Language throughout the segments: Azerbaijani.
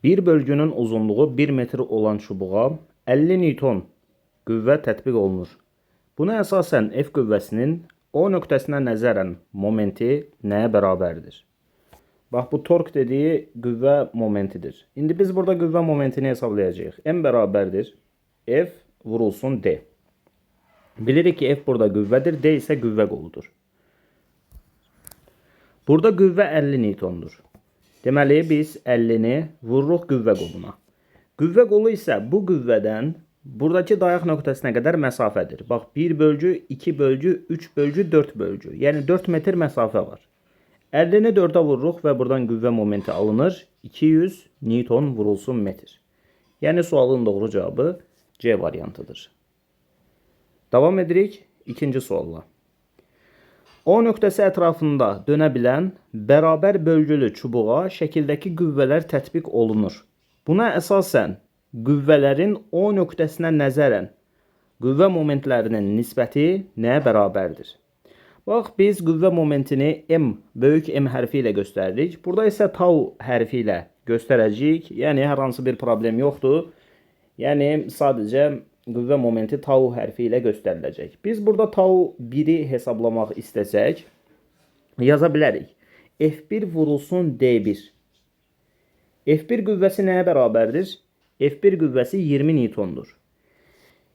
Bir bölgünün uzunluğu 1 metr olan çubuğa 50 Newton qüvvə tətbiq olunur. Buna əsasən F qüvvəsinin O nöqtəsinə nəzərən momenti nəyə bərabərdir? Bax, bu tork dediyi qüvvə momentidir. İndi biz burada qüvvə momentini hesablayacağıq. M bərabərdir F vurulsun D. Bilirik ki, F burada qüvvədir, D isə qüvvə qoludur. Burada qüvvə 50 Newtondur. Deməli, biz 50-ni vururuq qüvvə qoluna. Qüvvə qolu isə bu qüvvədən buradakı dayaq nöqtəsinə qədər məsafədir. Bax, 1 bölgü, 2 bölgü, 3 bölgü, 4 bölgü. Yəni 4 metr məsafə var. 50-ni 4-ə vururuq və buradan qüvvə momenti alınır. 200 Newton vurulsun metr. Yəni sualın doğru cavabı C variantıdır. Davam edirik ikinci sualla. O nöqtəsi ətrafında dönə bilən bərabər bölgülü çubuğa şəkildəki qüvvələr tətbiq olunur. Buna əsasən qüvvələrin O nöqtəsinə nəzərən qüvvə momentlərinin nisbəti nəyə bərabərdir? Bax, biz qüvvə momentini M, böyük M hərfi ilə göstəririk. Burada isə tau hərfi ilə göstərəcəyik. Yəni, hər hansı bir problem yoxdur. Yəni, sadəcə qüvvə momenti tau hərfi ilə göstəriləcək. Biz burada tau 1-i hesablamaq istəsək, yaza bilərik. F1 vurulsun D1. F1 qüvvəsi nəyə bərabərdir? F1 qüvvəsi 20 Newtondur.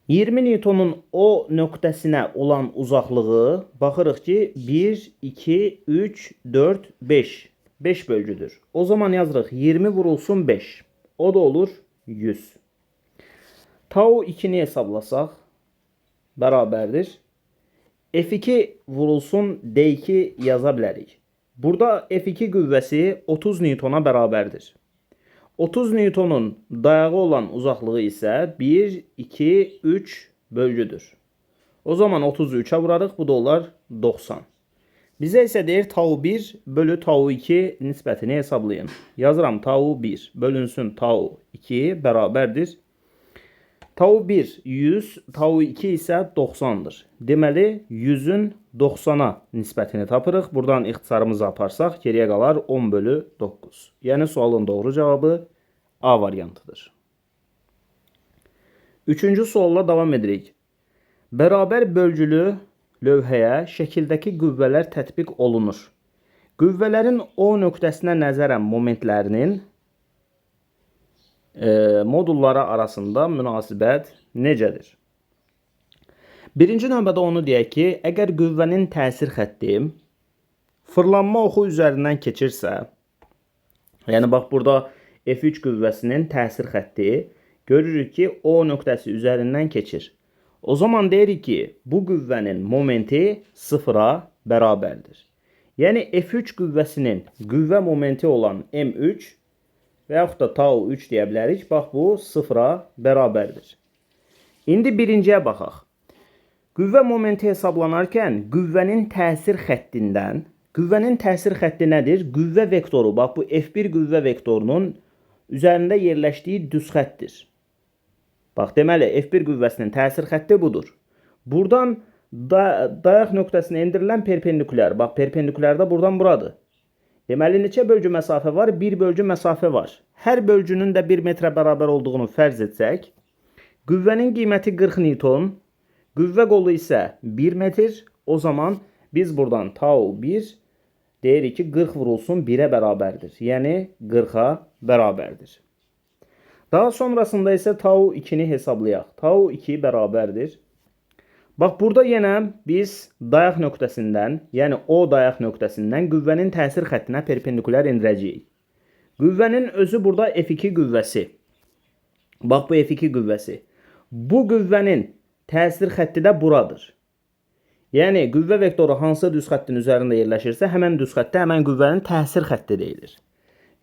20 Newtonun O nöqtəsinə olan uzaqlığı baxırıq ki, 1, 2, 3, 4, 5. 5 bölgüdür. O zaman yazırıq 20 vurulsun 5. O da olur 100. Tau 2-ni hesablasaq bərabərdir. F2 vurulsun D2 yaza bilərik. Burada F2 qüvvəsi 30 Newtona bərabərdir. 30 Newtonun dayağı olan uzaqlığı isə 1, 2, 3 bölgüdür. O zaman 30-u 3-ə vurarıq, bu da olar 90. Bizə isə deyir tau 1 bölü tau 2 nisbətini hesablayın. Yazıram tau 1 bölünsün tau 2 bərabərdir. Tau 1 100, tau 2 isə 90-dır. Deməli 100-ün 90-a nisbətini tapırıq. Buradan ixtisarımızı aparsaq geriyə qalar 10 bölü 9. Yəni sualın doğru cavabı A variantıdır. Üçüncü sualla davam edirik. Bərabər bölgülü lövhəyə şəkildəki qüvvələr tətbiq olunur. Qüvvələrin O nöqtəsinə nəzərən momentlərinin modulları arasında münasibət necədir? Birinci növbədə onu deyək ki, əgər qüvvənin təsir xətti fırlanma oxu üzərindən keçirsə, yəni bax burada F3 qüvvəsinin təsir xətti görürük ki, O nöqtəsi üzərindən keçir. O zaman deyirik ki, bu qüvvənin momenti sıfıra bərabərdir. Yəni F3 qüvvəsinin qüvvə momenti olan M3 və yaxud da tau 3 deyə bilərik. Bax, bu sıfıra bərabərdir. İndi birinciyə baxaq. Qüvvə momenti hesablanarkən qüvvənin təsir xəttindən, qüvvənin təsir xətti nədir? Qüvvə vektoru, bax bu F1 qüvvə vektorunun üzərində yerləşdiyi düz xəttdir. Bax, deməli F1 qüvvəsinin təsir xətti budur. Buradan dayaq nöqtəsinə endirilən perpendikulyar. Bax, perpendikulyar da buradan buradır. Deməli, neçə bölgü məsafə var? Bir bölgü məsafə var. Hər bölgünün də 1 metrə bərabər olduğunu fərz etsək, qüvvənin qiyməti 40 Newton, qüvvə qolu isə 1 metr. O zaman biz buradan tau 1 deyirik ki, 40 vurulsun 1-ə bərabərdir. Yəni 40-a bərabərdir. Daha sonrasında isə tau 2-ni hesablayaq. Tau 2 bərabərdir. Bax, burada yenə biz dayaq nöqtəsindən, yəni O dayaq nöqtəsindən qüvvənin təsir xəttinə perpendikulyar endirəcəyik. Qüvvənin özü burada F2 qüvvəsi. Bax, bu F2 qüvvəsi. Bu qüvvənin təsir xətti də buradır. Yəni qüvvə vektoru hansı düz xəttin üzərində yerləşirsə, həmən düz xəttə həmən qüvvənin təsir xətti deyilir.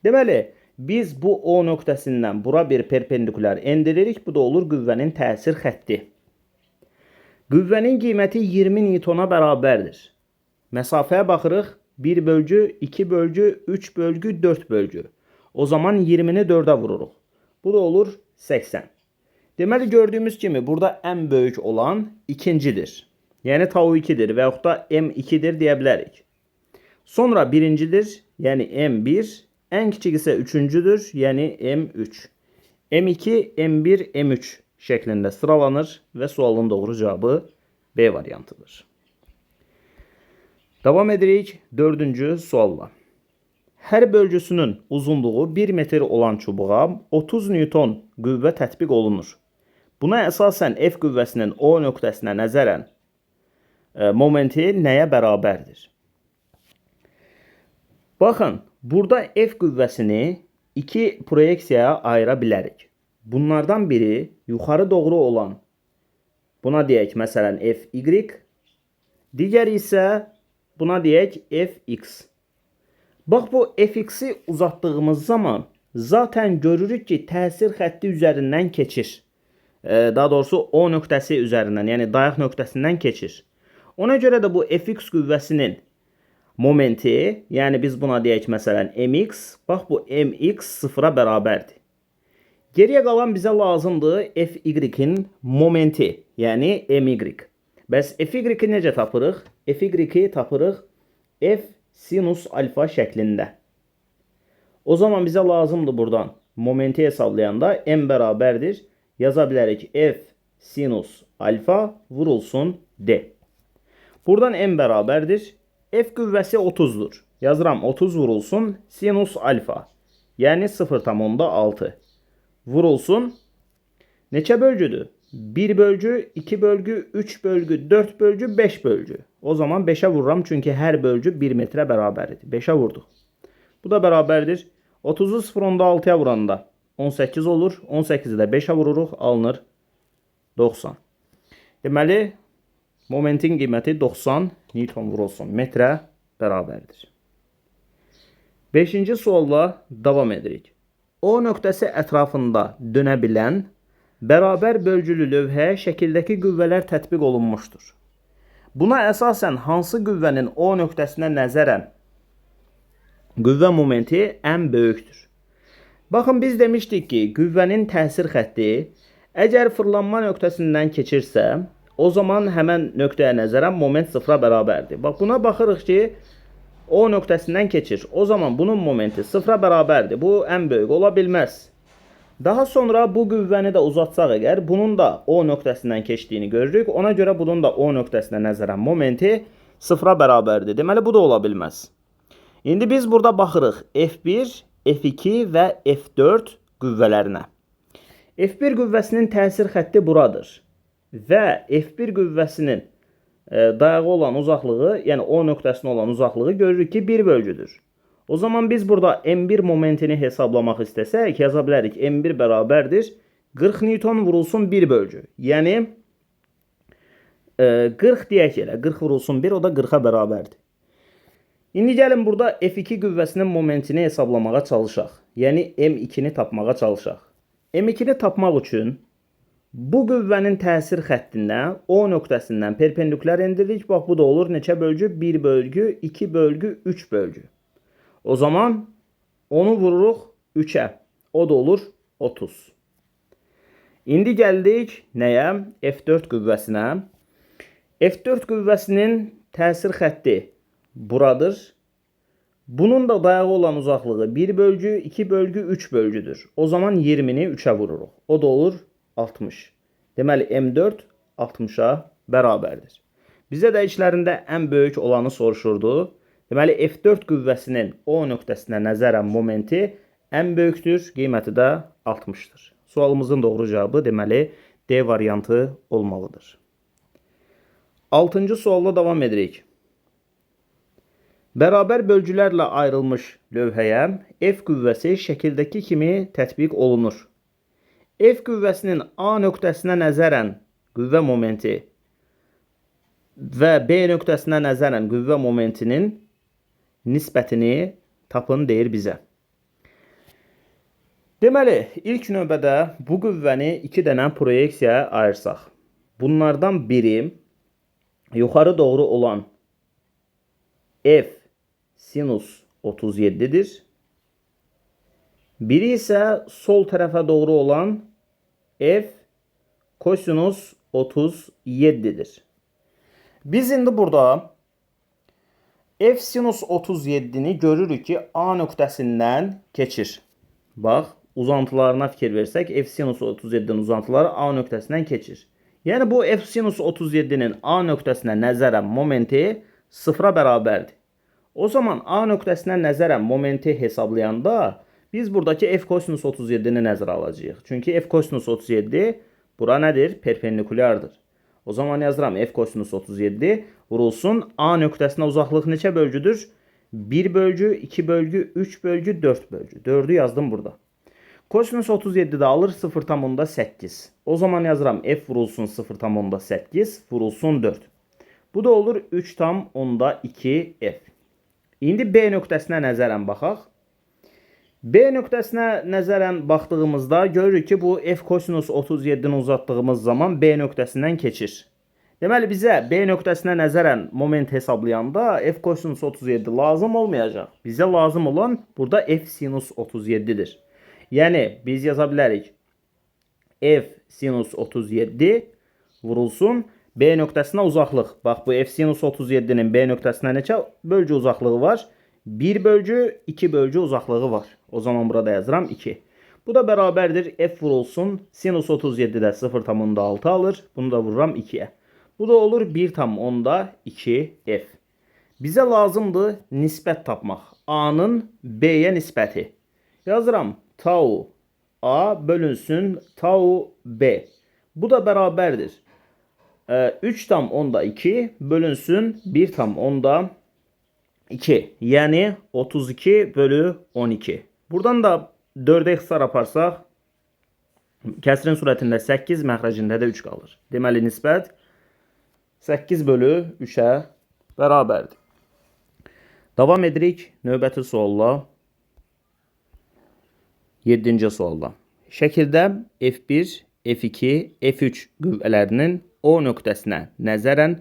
Deməli, biz bu O nöqtəsindən bura bir perpendikulyar endiririk. Bu da olur qüvvənin təsir xətti. Qüvvənin qiyməti 20 Newtona bərabərdir. Məsafəyə baxırıq. 1 bölgü, 2 bölgü, 3 bölgü, 4 bölgü. O zaman 20-ni 4-ə vururuq. Bu da olur 80. Deməli, gördüyümüz kimi burada ən böyük olan ikincidir. Yəni tau 2-dir və yaxud da M2-dir deyə bilərik. Sonra birincidir, yəni M1. Ən kiçik isə üçüncüdür, yəni M3. M2, M1, M3 şəklində sıralanır və sualın doğru cavabı B variantıdır. Davam edirik dördüncü sualla. Hər bölgüsünün uzunluğu 1 metr olan çubuğa 30 Newton qüvvə tətbiq olunur. Buna əsasən F qüvvəsinin O nöqtəsinə nəzərən momenti nəyə bərabərdir? Baxın, burada F qüvvəsini iki proyeksiyaya ayıra bilərik. Bunlardan biri yuxarı doğru olan, buna deyək məsələn Fy, digəri isə buna deyək Fx. Bax, bu Fx-i uzatdığımız zaman zaten görürük ki, təsir xətti üzərindən keçir. Daha doğrusu O nöqtəsi üzərindən, yəni dayaq nöqtəsindən keçir. Ona görə də bu Fx qüvvəsinin momenti, yəni biz buna deyək məsələn mx, bax bu mx sıfıra bərabərdir. Geriyə qalan bizə lazımdır Fy-in momenti, yəni my. Bəs Fy-i necə tapırıq? Fy-i tapırıq F sinus alfa şəklində. O zaman bizə lazımdır buradan momenti hesablayanda m bərabərdir. Yaza bilərik F sinus alfa vurulsun D. Buradan m bərabərdir. F qüvvəsi 30'dur. Yazıram 30 vurulsun sinus alfa. Yəni 0,6 vurulsun. Neçə bölgüdür? 1 bölgü, 2 bölgü, 3 bölgü, 4 bölgü, 5 bölgü. O zaman 5'e vururam çünki hər bölgü 1 metrə bərabərdir. 5'e vurduq. Bu da bərabərdir. 30'u 0,6'ya vuranda 18 olur. 18'i də 5'e vururuq, alınır 90. Deməli, momentin qiyməti 90 Newton vurulsun metrə bərabərdir. Beşinci sualla davam edirik. O nöqtəsi ətrafında dönə bilən bərabər bölgülü lövhəyə şəkildəki qüvvələr tətbiq olunmuşdur. Buna əsasən hansı qüvvənin O nöqtəsinə nəzərən qüvvə momenti ən böyükdür? Baxın, biz demişdik ki, qüvvənin təsir xətti əgər fırlanma nöqtəsindən keçirsə, o zaman həmən nöqtəyə nəzərən moment sıfıra bərabərdir. Bax, buna baxırıq ki, O nöqtəsindən keçir. O zaman bunun momenti sıfıra bərabərdir. Bu ən böyük ola bilməz. Daha sonra bu qüvvəni də uzatsaq əgər, bunun da O nöqtəsindən keçdiyini görürük. Ona görə bunun da O nöqtəsinə nəzərən momenti sıfıra bərabərdir. Deməli, bu da ola bilməz. İndi biz burada baxırıq F1, F2 və F4 qüvvələrinə. F1 qüvvəsinin təsir xətti buradır. Və F1 qüvvəsinin dayağı olan uzaqlığı, yəni O nöqtəsinə olan uzaqlığı görürük ki, 1 bölgüdür. O zaman biz burada M1 momentini hesablamaq istəsək, yaza bilərik M1 bərabərdir 40 Newton vurulsun 1 bölgü. Yəni 40 deyək elə, 40 vurulsun 1, o da 40-a bərabərdir. İndi gəlin burada F2 qüvvəsinin momentini hesablamağa çalışaq. Yəni M2-ni tapmağa çalışaq. M2-ni tapmaq üçün bu qüvvənin təsir xəttinə O nöqtəsindən perpendikulyar endiririk. Bax, bu da olur neçə bölgü? 1 bölgü, 2 bölgü, 3 bölgü. O zaman onu vururuq 3'e. O da olur 30. İndi gəldik nəyə? F4 qüvvəsinə. F4 qüvvəsinin təsir xətti buradır. Bunun da dayağı olan uzaqlığı 1 bölgü, 2 bölgü, 3 bölgüdür. O zaman 20-ni 3'e vururuq. O da olur 60. Deməli, M4 60-a bərabərdir. Bizə də içlərində ən böyük olanı soruşurdu. Deməli, F4 qüvvəsinin O nöqtəsinə nəzərən momenti ən böyükdür, qiyməti də 60-dır. Sualımızın doğru cavabı deməli D variantı olmalıdır. Altıncı sualla davam edirik. Bərabər bölgülərlə ayrılmış lövhəyə F qüvvəsi şəkildəki kimi tətbiq olunur. F qüvvəsinin A nöqtəsinə nəzərən qüvvə momenti və B nöqtəsinə nəzərən qüvvə momentinin nisbətini tapın deyir bizə. Deməli, ilk növbədə bu qüvvəni iki dənə proyeksiyaya ayırsaq. Bunlardan biri yuxarı doğru olan F sinus 37'dir. Biri isə sol tərəfə doğru olan F kosinus 37'dir. Biz indi burada F sinus 37-ni görürük ki, A nöqtəsindən keçir. Bax, uzantılarına fikir versək, F sinus 37-nin uzantıları A nöqtəsindən keçir. Yəni bu F sinus 37-nin A nöqtəsinə nəzərən momenti sıfıra bərabərdir. O zaman A nöqtəsinə nəzərən momenti hesablayanda biz buradakı F kosinus 37-ni nəzərə alacağıq. Çünki F kosinus 37 bura nədir? Perpendikulyardır. O zaman yazıram F kosinus 37 vurulsun. A nöqtəsinə uzaqlıq neçə bölgüdür? 1 bölgü, 2 bölgü, 3 bölgü, 4 bölgü. 4-ü yazdım burada. Kosinus 37 də alır 0,8. O zaman yazıram F vurulsun 0,8 vurulsun 4. Bu da olur 3,2 F. İndi B nöqtəsinə nəzərən baxaq. B nöqtəsinə nəzərən baxdığımızda görürük ki, bu F kosinus 37-ni uzatdığımız zaman B nöqtəsindən keçir. Deməli bizə B nöqtəsinə nəzərən moment hesablayanda F kosinus 37 lazım olmayacaq. Bizə lazım olan burada F sinus 37-dir. Yəni biz yaza bilərik F sinus 37 vurulsun B nöqtəsinə uzaqlıq. Bax bu F sinus 37-nin B nöqtəsinə neçə bölgü uzaqlığı var? 1 bölgü, 2 bölgü uzaqlığı var. O zaman burada yazıram 2. Bu da bərabərdir F vurulsun sinus 37-də 0,6 alır. Bunu da vururam 2-yə. Bu da olur 1,2 F. Bizə lazımdır nisbət tapmaq. A-nın B-yə nisbəti. Yazıram tau A bölünsün tau B. Bu da bərabərdir. 3,2 bölünsün 1,2. Yəni 32 bölü 12. Buradan da 4-ə ixtisar aparsaq, kəsrin surətində 8, məxrəcində də 3 qalır. Deməli, nisbət 8 bölü 3-ə bərabərdir. Davam edirik növbəti sualla. 7-ci sualda. Şəkildə F1, F2, F3 qüvvələrinin O nöqtəsinə nəzərən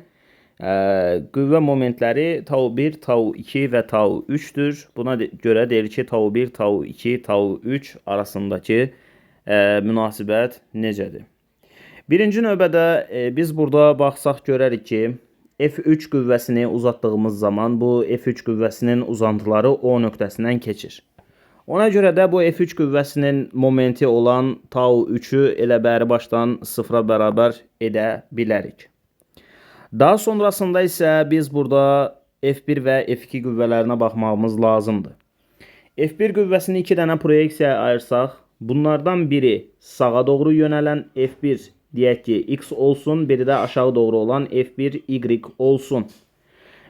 qüvvə momentləri tau 1, tau 2 və tau 3-dür. Buna görə deyir ki, tau 1, tau 2, tau 3 arasındakı münasibət necədir? Birinci növbədə biz burada baxsaq görərik ki, F3 qüvvəsini uzatdığımız zaman bu F3 qüvvəsinin uzantıları O nöqtəsindən keçir. Ona görə də bu F3 qüvvəsinin momenti olan tau 3-ü elə bəri başdan sıfıra bərabər edə bilərik. Daha sonrasında isə biz burada F1 və F2 qüvvələrinə baxmağımız lazımdır. F1 qüvvəsini 2 dənə proyeksiyaya ayırsaq, bunlardan biri sağa doğru yönələn F1 deyək ki, X olsun, biri də aşağı doğru olan F1 Y olsun.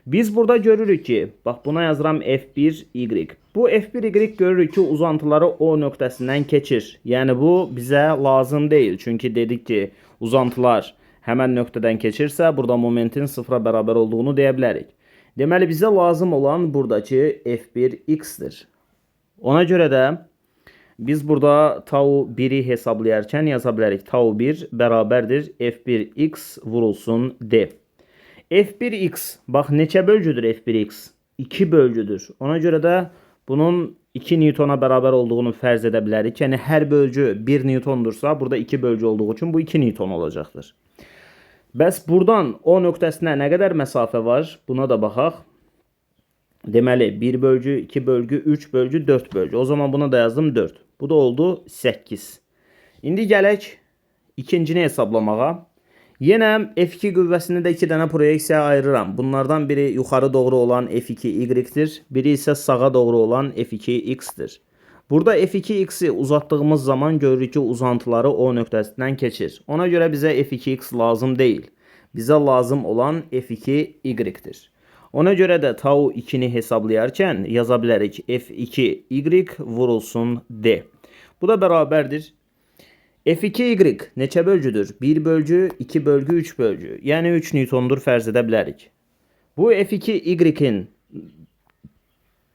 Biz burada görürük ki, bax buna yazıram F1 Y. Bu F1 Y görürük ki, uzantıları O nöqtəsindən keçir. Yəni bu bizə lazım deyil. Çünki dedik ki, uzantılar həmən nöqtədən keçirsə, burada momentin sıfıra bərabər olduğunu deyə bilərik. Deməli, bizə lazım olan buradakı F1 X-dir. Ona görə də biz burada tau 1-i hesablayarkən yaza bilərik. Tau 1 bərabərdir F1 X vurulsun D. F1x, bax neçə bölgüdür F1x? 2 bölgüdür. Ona görə də bunun 2 Newtona bərabər olduğunu fərz edə bilərik. Yəni hər bölgü 1 Newtondursa, burada 2 bölgü olduğu üçün bu 2 Newton olacaqdır. Bəs buradan O nöqtəsinə nə qədər məsafə var? Buna da baxaq. Deməli 1 bölgü, 2 bölgü, 3 bölgü, 4 bölgü. O zaman buna da yazdım 4. Bu da oldu 8. İndi gələk ikincini hesablamağa. Yenə F2 qüvvəsini də 2 dənə proyeksiyaya ayırıram. Bunlardan biri yuxarı doğru olan F2 Y-dir, biri isə sağa doğru olan F2 X-dir. Burada F2 X-i uzatdığımız zaman görürük ki, uzantıları O nöqtəsindən keçir. Ona görə bizə F2 X lazım deyil. Bizə lazım olan F2 Y-dir. Ona görə də tau 2-ni hesablayarkən yaza bilərik F2 Y vurulsun D. Bu da bərabərdir F2Y neçə bölgüdür? 1 bölgü, 2 bölgü, 3 bölgü. Yəni 3 Newtondur fərz edə bilərik. Bu F2Y-in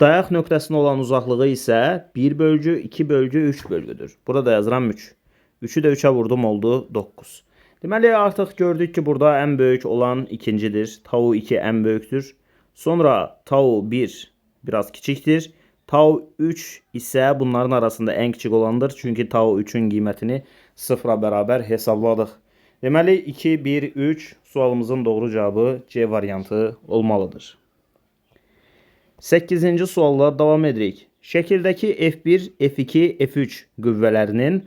dayaq nöqtəsinə olan uzaqlığı isə 1 bölgü, 2 bölgü, 3 bölgüdür. Burada yazıram 3. 3-ü də 3-ə vurdum oldu 9. Deməli artıq gördük ki, burada ən böyük olan ikincidir. Tau 2 ən böyükdür. Sonra tau 1 biraz kiçikdir. Tau 3 isə bunların arasında ən kiçik olandır. Çünki tau 3-ün qiymətini sıfıra bərabər hesabladıq. Deməli 2, 1, 3 sualımızın doğru cavabı C variantı olmalıdır. 8-ci sualla davam edirik. Şəkildəki F1, F2, F3 qüvvələrinin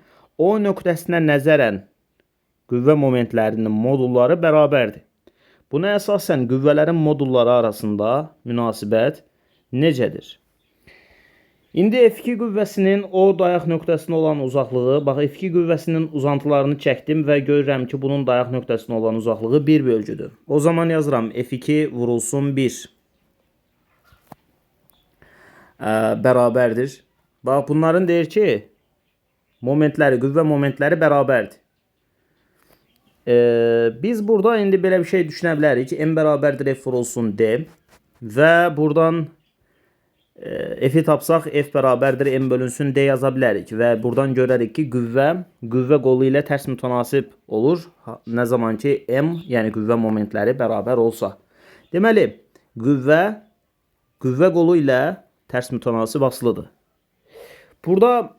O nöqtəsinə nəzərən qüvvə momentlərinin modulları bərabərdir. Buna əsasən qüvvələrin modulları arasında münasibət necədir? İndi F2 qüvvəsinin O dayaq nöqtəsinə olan uzaqlığı, bax F2 qüvvəsinin uzantılarını çəkdim və görürəm ki, bunun dayaq nöqtəsinə olan uzaqlığı 1 bölgüdür. O zaman yazıram F2 vurulsun 1 bərabərdir. Bax bunların deyir ki, momentləri, qüvvə momentləri bərabərdir. Biz burada indi belə bir şey düşünə bilərik ki, M bərabərdir F vurulsun D və buradan F-i tapsaq F bərabərdir M bölünsün D yaza bilərik və buradan görərik ki, qüvvə qolu ilə tərs mütənasib olur. Nə zaman ki M, yəni qüvvə momentləri bərabər olsa. Deməli, qüvvə qolu ilə tərs mütənasib asılıdır. Burada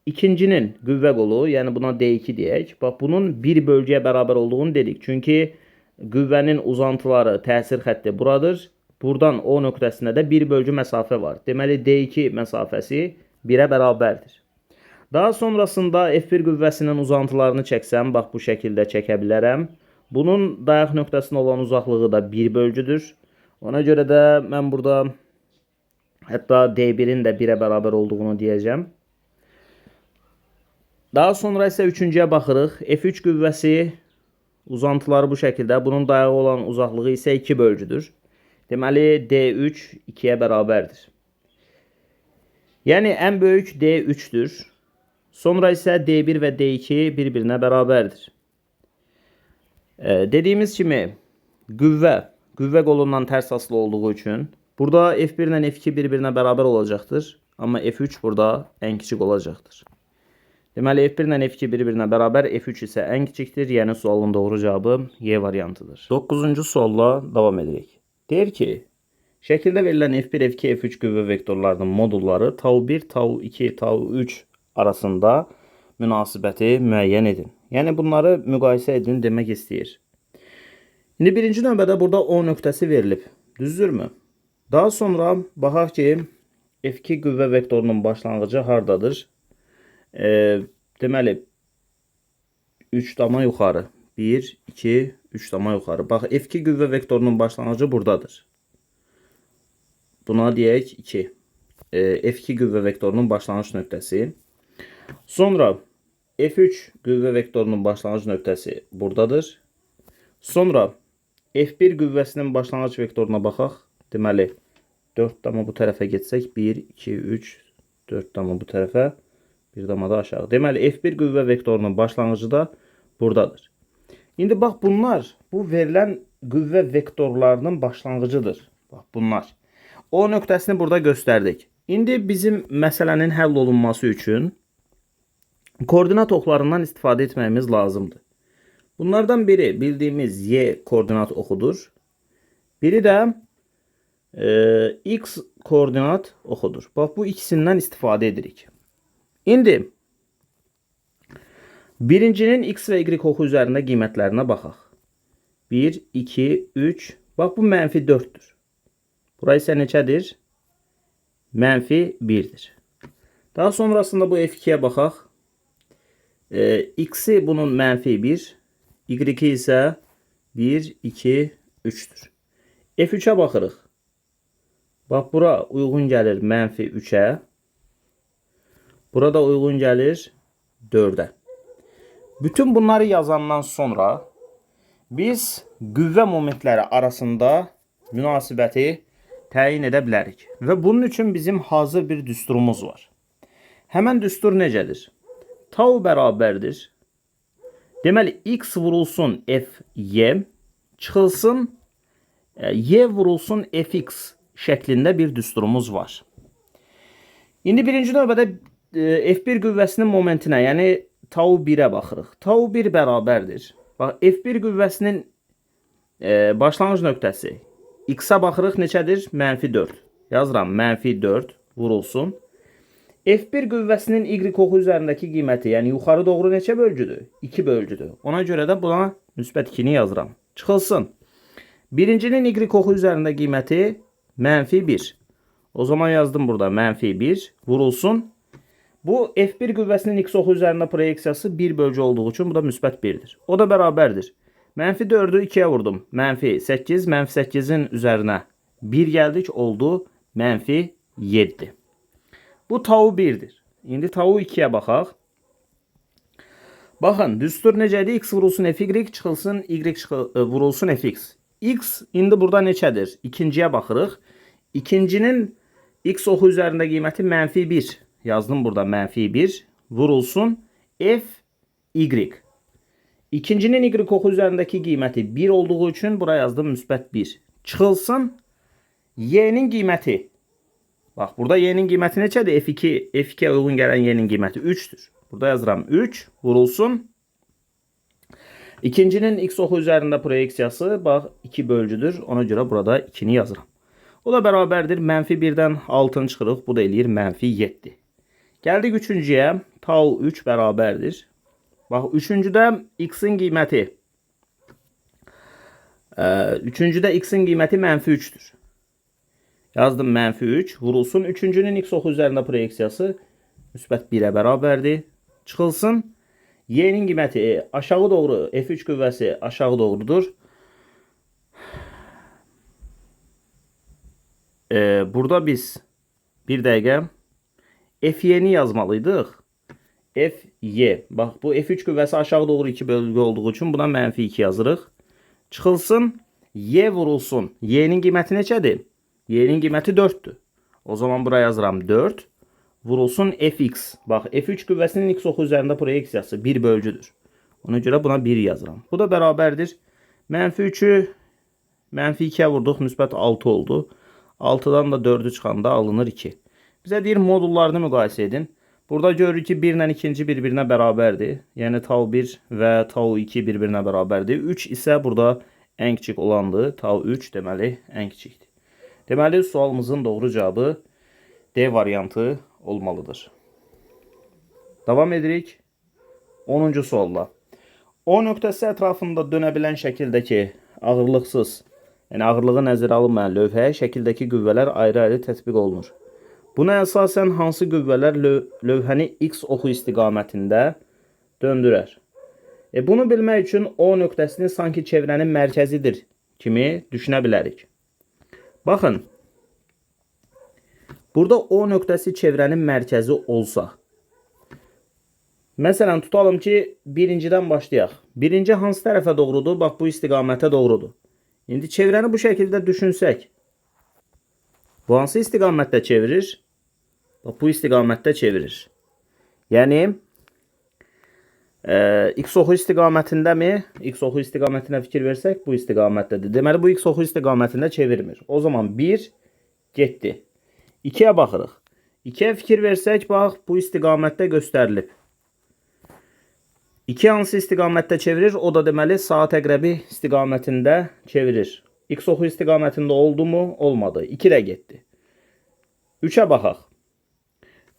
ikincinin qüvvə qolu, yəni buna D2 deyək. Bax, bunun bir bölgəyə bərabər olduğunu dedik. Çünki qüvvənin uzantıları, təsir xətti buradır. Buradan O nöqtəsinə də bir bölgü məsafə var. Deməli, D2 məsafəsi 1-ə bərabərdir. Daha sonrasında F1 qüvvəsinin uzantılarını çəksəm, bax bu şəkildə çəkə bilərəm. Bunun dayaq nöqtəsinə olan uzaqlığı da 1 bölgüdür. Ona görə də mən burada hətta D1-in də 1-ə bərabər olduğunu deyəcəm. Daha sonra isə üçüncüyə baxırıq. F3 qüvvəsi uzantıları bu şəkildə. Bunun dayağı olan uzaqlığı isə 2 bölgüdür. Deməli, D3 2-yə bərabərdir. Yəni, ən böyük D3-dür. Sonra isə D1 və D2 bir-birinə bərabərdir. Dediyimiz kimi, qüvvə qolundan tərs asılı olduğu üçün burada F1 ilə F2 bir-birinə bərabər olacaqdır. Amma F3 burada ən kiçik olacaqdır. Deməli, F1 ilə F2 bir-birinə bərabər, F3 isə ən kiçikdir. Yəni, sualın doğru cavabı Y variantıdır. 9-cu sualla davam edirik. Deyir ki, şəkildə verilən F1, F2, F3 qüvvə vektorlarının modulları tau 1, tau 2, tau 3 arasında münasibəti müəyyən edin. Yəni, bunları müqayisə edin demək istəyir. İndi birinci növbədə burada O nöqtəsi verilib. Düzdürmü? Daha sonra baxaq ki, F2 qüvvə vektorunun başlanğıcı hardadır? Deməli, 3 dama yuxarı. 1, 2, 3 dama yuxarı. Bax, F2 qüvvə vektorunun başlanğıcı buradadır. Buna deyək 2. F2 qüvvə vektorunun başlanğıc nöqtəsi. Sonra F3 qüvvə vektorunun başlanğıc nöqtəsi buradadır. Sonra F1 qüvvəsinin başlanğıc vektoruna baxaq. Deməli, 4 dama bu tərəfə getsək, 1, 2, 3, 4 dama bu tərəfə, 1 dama da aşağı. Deməli, F1 qüvvə vektorunun başlanğıcı da buradadır. İndi bax, bunlar bu verilən qüvvə vektorlarının başlanğıcıdır. Bax, bunlar. O nöqtəsini burada göstərdik. İndi bizim məsələnin həll olunması üçün koordinat oxlarından istifadə etməyimiz lazımdır. Bunlardan biri bildiyimiz Y koordinat oxudur. Biri də X koordinat oxudur. Bax, bu ikisindən istifadə edirik. İndi birincinin X və Y oxu üzərində qiymətlərinə baxaq. 1, 2, 3. Bax, bu mənfi 4-dür. Bura isə neçədir? Mənfi 1-dir. Daha sonrasında bu F2-yə baxaq. X-i bunun mənfi 1, Y-i isə 1, 2, 3-dür. F3-ə baxırıq. Bax, bura uyğun gəlir mənfi 3-ə. Burada uyğun gəlir 4-ə. Bütün bunları yazandan sonra biz qüvvə momentləri arasında münasibəti təyin edə bilərik. Və bunun üçün bizim hazır bir düsturumuz var. Həmən düstur necədir? Tau bərabərdir. Deməli, X vurulsun Fy çıxılsın Y vurulsun Fx şəklində bir düsturumuz var. İndi birinci növbədə F1 qüvvəsinin momentinə, yəni tau 1-ə baxırıq. Tau 1 bərabərdir. Bax, F1 qüvvəsinin başlanğıc nöqtəsi X-a baxırıq neçədir? Mənfi 4. Yazıram, mənfi 4 vurulsun. F1 qüvvəsinin Y oxu üzərindəki qiyməti, yəni yuxarı doğru neçə bölgüdür? 2 bölgüdür. Ona görə də buna müsbət 2-ni yazıram. Çıxılsın. Birincinin Y oxu üzərində qiyməti mənfi 1. O zaman yazdım burada mənfi 1 vurulsun. Bu F1 qüvvəsinin x oxu üzərində proyeksiyası 1 bölgü olduğu üçün bu da müsbət 1-dir. O da bərabərdir. Mənfi 4-ü 2-yə vurdum. Mənfi 8, mənfi 8-in üzərinə 1 gəldik, oldu mənfi 7. Bu tau 1-dir. İndi tau 2-yə baxaq. Baxın, düstur necədir? X vurulsun FY çıxılsın, Y vurulsun FX. X indi burada neçədir? İkinciyə baxırıq. İkincinin X oxu üzərində qiyməti mənfi 1. Yazdım burada mənfi 1. Vurulsun F, Y. İkincinin Y oxu üzərindəki qiyməti 1 olduğu üçün bura yazdım müsbət 1. Çıxılsın Y-nin qiyməti. Bax, burada Y-nin qiyməti neçədir? F2, F2-yə uyğun gələn Y-nin qiyməti 3-dür. Burada yazıram 3 vurulsun. İkincinin X oxu üzərində proyeksiyası bax 2 bölgüdür. Ona görə burada 2-ni yazıram. O da bərabərdir. Mənfi 1-dən 6-nı çıxırıq. Bu da eləyir mənfi 7. Gəldik üçüncüyə. Tau 3 bərabərdir. Bax, üçüncüdə X-in qiyməti. Üçüncüdə X-in qiyməti mənfi 3-dür. Yazdım mənfi 3 vurulsun. Üçüncünün X oxu üzərində proyeksiyası müsbət 1-ə bərabərdir. Çıxılsın. Y-nin qiyməti aşağı doğru, F3 qüvvəsi aşağı doğrudur. Burada biz bir dəqiqə FY-ni yazmalıydıq. FY. Bax, bu F3 qüvvəsi aşağı doğru 2 bölgü olduğu üçün buna mənfi 2 yazırıq. Çıxılsın. Y vurulsun. Y-nin qiyməti neçədir? Y-nin qiyməti 4-dür. O zaman buraya yazıram 4. Vurulsun Fx. Bax, F3 qüvvəsinin X oxu üzərində proyeksiyası 1 bölgüdür. Ona görə buna 1 yazıram. Bu da bərabərdir. Mənfi 3-ü mənfi 2-yə vurduq, müsbət 6 oldu. 6-dan da 4-ü çıxanda alınır 2. Bizə deyir modullarını müqayisə edin. Burada görürük ki, 1 ilə ikinci bir-birinə bərabərdir. Yəni tau 1 və tau 2 bir-birinə bərabərdir. 3 isə burada ən kiçik olandır. Tau 3 deməli ən kiçikdir. Deməli sualımızın doğru cavabı D variantı olmalıdır. Davam edirik 10. sualla. O nöqtəsi ətrafında dönə bilən şəkildəki ağırlıqsız, yəni ağırlığı nəzərə alınmayan lövhəyə şəkildəki qüvvələr ayrı-ayrı tətbiq olunur. Buna əsasən hansı qüvvələr lövhəni X oxu istiqamətində döndürər? Bunu bilmək üçün O nöqtəsini sanki çevrənin mərkəzidir kimi düşünə bilərik. Baxın, burada O nöqtəsi çevrənin mərkəzi olsa, məsələn, tutalım ki, birincidən başlayaq. Birinci hansı tərəfə doğrudur? Bax, bu istiqamətə doğrudur. İndi çevrəni bu şəkildə düşünsək, bu hansı istiqamətdə çevirir? Bax, bu istiqamətdə çevirir. Yəni, X oxu istiqamətindəmi? X oxu istiqamətinə fikir versək, bu istiqamətdədir. Deməli, bu X oxu istiqamətində çevirmir. O zaman 1 getdi. 2-yə baxırıq. 2-yə fikir versək, bax, bu istiqamətdə göstərilib. 2 hansı istiqamətdə çevirir? O da deməli, saat əqrəbi istiqamətində çevirir. X oxu istiqamətində oldu mu? Olmadı. 2 də getdi. 3-ə baxaq.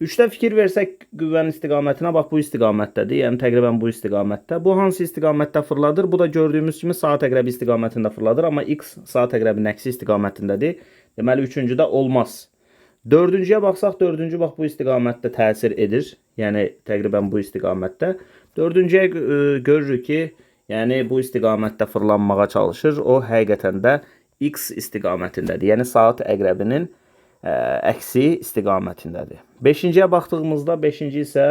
3-də fikir versək qüvvənin istiqamətinə, bax bu istiqamətdədir. Yəni təqribən bu istiqamətdə. Bu hansı istiqamətdə fırladır? Bu da gördüyümüz kimi saat əqrəbi istiqamətində fırladır. Amma X saat əqrəbinin əksi istiqamətindədir. Deməli, üçüncüdə olmaz. Dördüncüyə baxsaq, dördüncü bax bu istiqamətdə təsir edir. Yəni təqribən bu istiqamətdə. Dördüncüyə görürük ki, yəni bu istiqamətdə fırlanmağa çalışır. O həqiqətən də X istiqamətindədir. Yəni saat əqrəbinin əksi istiqamətindədir. Beşinciyə baxdığımızda, beşinci isə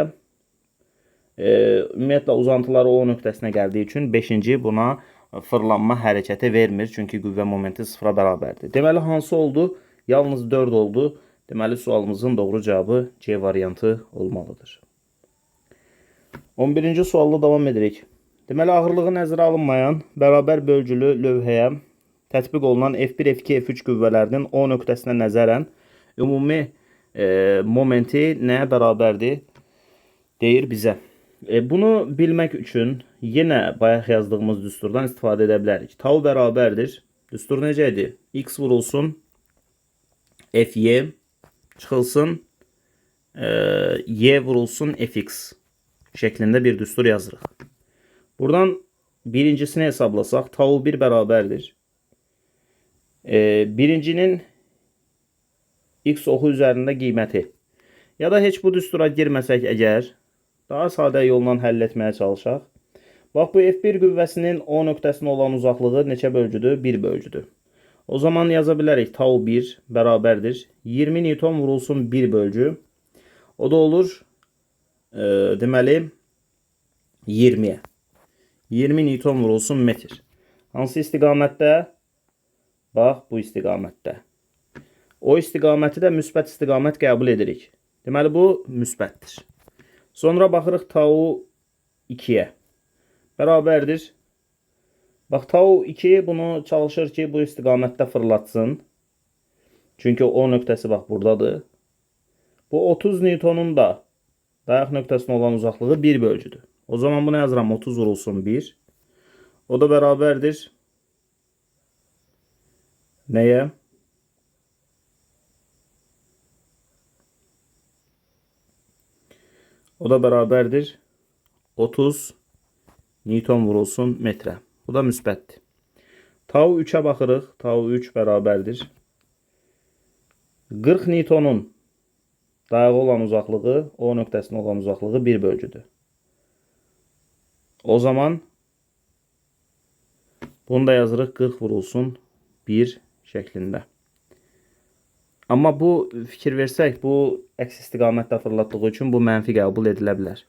ümumiyyətlə uzantıları O nöqtəsinə gəldiyi üçün beşinci buna fırlanma hərəkəti vermir. Çünki qüvvə momenti sıfıra bərabərdir. Deməli, hansı oldu? Yalnız 4 oldu. Deməli, sualımızın doğru cavabı C variantı olmalıdır. 11. Sualla davam edirik. Deməli, ağırlığı nəzərə alınmayan bərabər bölgülü lövhəyə tətbiq olunan F1, F2, F3 qüvvələrinin O nöqtəsinə nəzərən ümumi momenti nəyə bərabərdir deyir bizə. Bunu bilmək üçün yenə bayaq yazdığımız düsturdan istifadə edə bilərik. Tau bərabərdir. Düstur necə idi? X vurulsun, Fy çıxılsın, Y vurulsun, Fx şəklində bir düstur yazırıq. Buradan birincisini hesablasaq, tau 1 bərabərdir. Birincinin X oxu üzərində qiyməti. Ya da heç bu düstura girməsək əgər, daha sadə yolla həll etməyə çalışaq. Bax, bu F1 qüvvəsinin O nöqtəsinə olan uzaqlığı neçə bölgüdür? 1 bölgüdür. O zaman yaza bilərik tau 1 bərabərdir. 20 Newton vurulsun 1 bölgü. O da olur, deməli, 20-yə. 20 Newton vurulsun metr. Hansı istiqamətdə? Bax, bu istiqamətdə. O istiqaməti də müsbət istiqamət qəbul edirik. Deməli, bu müsbətdir. Sonra baxırıq tau 2-yə. Bərabərdir. Bax, tau 2 bunu çalışır ki, bu istiqamətdə fırlatsın. Çünki O nöqtəsi bax buradadır. Bu 30 Newtonun da dayaq nöqtəsinə olan uzaqlığı 1 bölgüdür. O zaman bunu yazıram 30 vurulsun 1. O da bərabərdir. Nəyə? O da bərabərdir 30 Newton vurulsun metrə. Bu da müsbətdir. Tau 3-ə baxırıq. Tau 3 bərabərdir. 40 Newtonun dayağı olan uzaqlığı, O nöqtəsinə olan uzaqlığı 1 bölgüdür. O zaman bunu da yazırıq 40 vurulsun 1 şəklində. Amma bu fikir versək, bu əks istiqamətdə fırlatdığı üçün bu mənfi qəbul edilə bilər.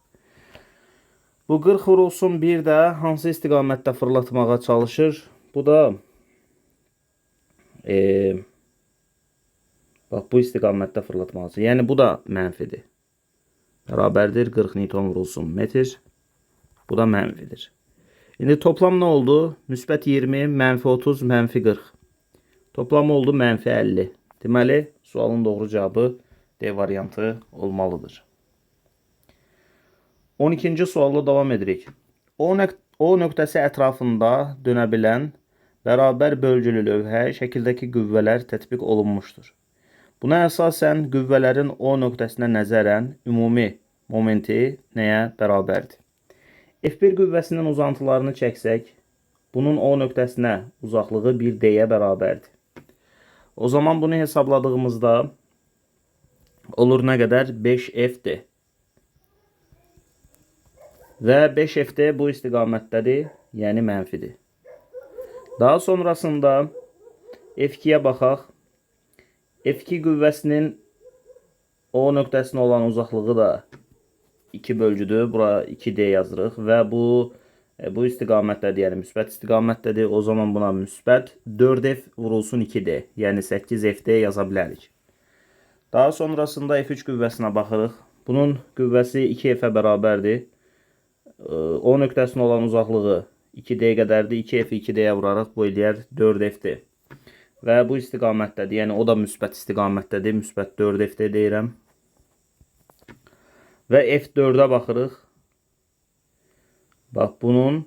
Bu 40 vurulsun 1 də hansı istiqamətdə fırlatmağa çalışır? Bu da bax bu istiqamətdə fırlatmağa çalışır. Yəni bu da mənfidir. Bərabərdir 40 Newton vurulsun metr. Bu da mənfidir. İndi toplam nə oldu? Müsbət 20, mənfi 30, mənfi 40. Toplam oldu mənfi 50. Deməli, sualın doğru cavabı D variantı olmalıdır. 12-ci sualla davam edirik. O nöqtəsi ətrafında dönə bilən bərabər bölgülü lövhə şəkildəki qüvvələr tətbiq olunmuşdur. Buna əsasən qüvvələrin O nöqtəsinə nəzərən ümumi momenti nəyə bərabərdir? F1 qüvvəsinin uzantılarını çəksək, bunun O nöqtəsinə uzaqlığı 1D-yə bərabərdir. O zaman bunu hesabladığımızda olur nə qədər? 5FD. Və 5FD bu istiqamətdədir, yəni mənfidir. Daha sonrasında F2-yə baxaq. F2 qüvvəsinin O nöqtəsinə olan uzaqlığı da 2 bölgüdür. Bura 2D yazırıq və bu istiqamətdədir, yəni müsbət istiqamətdədir. O zaman buna müsbət 4F vurulsun 2D, yəni 8FD yaza bilərik. Daha sonrasında F3 qüvvəsinə baxırıq. Bunun qüvvəsi 2F-ə bərabərdir. O nöqtəsinə olan uzaqlığı 2D qədərdir. 2F-i 2D-yə vuraraq bu eləyər 4F-dir. Və bu istiqamətdədir. Yəni o da müsbət istiqamətdədir. Müsbət 4FD deyirəm. Və F4-ə baxırıq. Bax, bunun